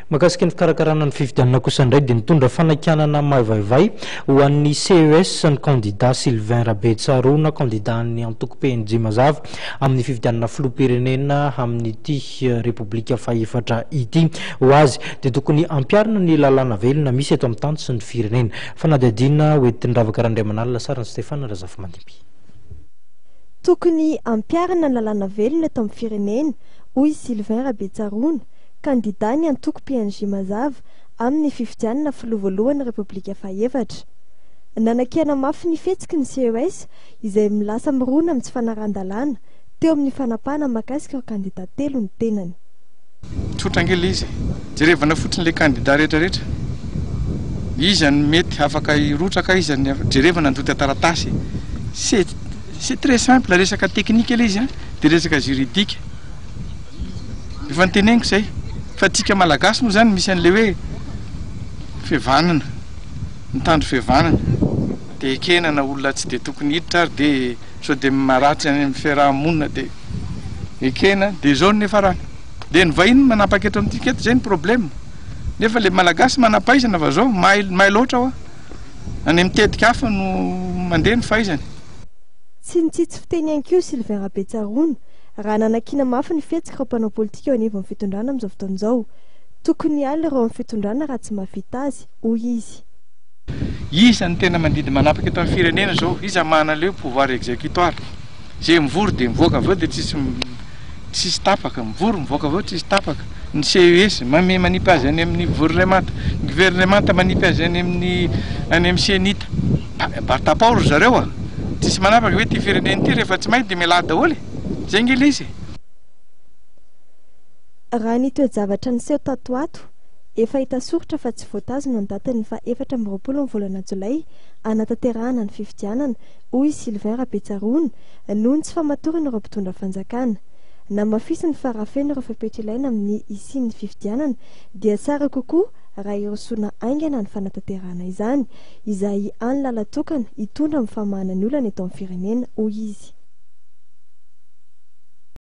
Mahakasika ny fikarakarana ny fifidianana kosa indray dia nitondra fanakianana maivaivay ho an'ny CES ny kandida Sylvain Rabetsaroana, kandidan'ny antoko PNJ Mazava amin'ny fifidianana filoham-pirenena amin'ity Repoblika fahefatra ity. Ho azy dia tokony hampiharina ny lalàna velona misy eto amin'ny tany sy ny firenena. Fanadihadiana hoentin'i Ravaka Randriamanalina, sarin'i Stéphane Razafimandimby. Tokony hampiharina ny lalàna velona eto amin'ny firenena, hoy i Sylvain Rabetsaroana, kandidà ny antoko PNJ Mazava amin'ny fifidianana filoha voalohan'ny Repoblika fahefatra. Nanakiana mafy ny fihetsiky ny CES izay lasa mirona amin'ny tsy fanarahan-dalàna teo amin'ny fanapahana mahakasika ireo kandidà telo ny tenany. Tsotra ange ilay izy e! Jerevana fotsiny ilay kandida rehetra rehetra, iza no mety afaka hirotsaka, iza ny jerevana ny antontan-taratasy. C'est c'est très simple, resaka teknika ilay izy an, dia resaka juridique. Efa noteneniko izay, fa antsika Malagasy moa izany misy an'ilay hoe fihavanana, mitandro fihavanana, dia ekena na olona tsy dia tokony hiditra ary dia sao dia maharatsy any amin'ny fiaraha-monina dia ekena, dia izao no niafarany. Dia ny vahiny manapaka eto amintsika eto, izay ny problème. Nefa ilay Malagasy manam-pahaizana fa izao mahay mahay loatra hoa. Any amin'ny tetika hafa no mandeha ny fahaizany. Tsy nitsitsy fiteny ihany koa Sylvain Rabetsaroana raha nanakiana mafy ny fihetsik'ireo mpanao politika eo anivon'ny fitondrana amin'izao fotoana izao. Tokony hiala ireo amin'ny fitondrana raha tsy mahavita azy, hoy izy. Iza no tena mandidy manapaka eto amin'ny firenena izao? Iza manana ilay hoe pouvoir exécutoire? Izay mivory dia mivoaka avy eo dia tsisy tsisy tapaka, mivory mivoaka avy eo tsisy tapaka. Ny CES manome manipy azy any amin'ny governemanta, ny governemanta manipy azy any amin'ny any amin'ny CENIT. Mba tapaho ry zareo a! Tsisy manapaka ve ity firenena ity rehefa tsy mahay dia mialà daholo e! Zay nge ilay izy e! Raha ny toe-javatra niseho tato ho ato, efa hita soritra fa tsy voatazona ny datin'ny faha 24 ny volana jolay hanatanterahana ny fifidianana, hoy i Sylvain Rabetsaroana, noho ny tsy famatoran'ireo mpitondra fanjakana. Namafisiny fa raha feno ireo fepetra ilaina amin'ny hisian'ny fifidianana dia tsara kokoa raha hirosoana haingana ny fanatanterahana izany, izay hany lalan-tokana hitondra amin'ny famahana ny olana eto amin'ny firenena, hoy izy.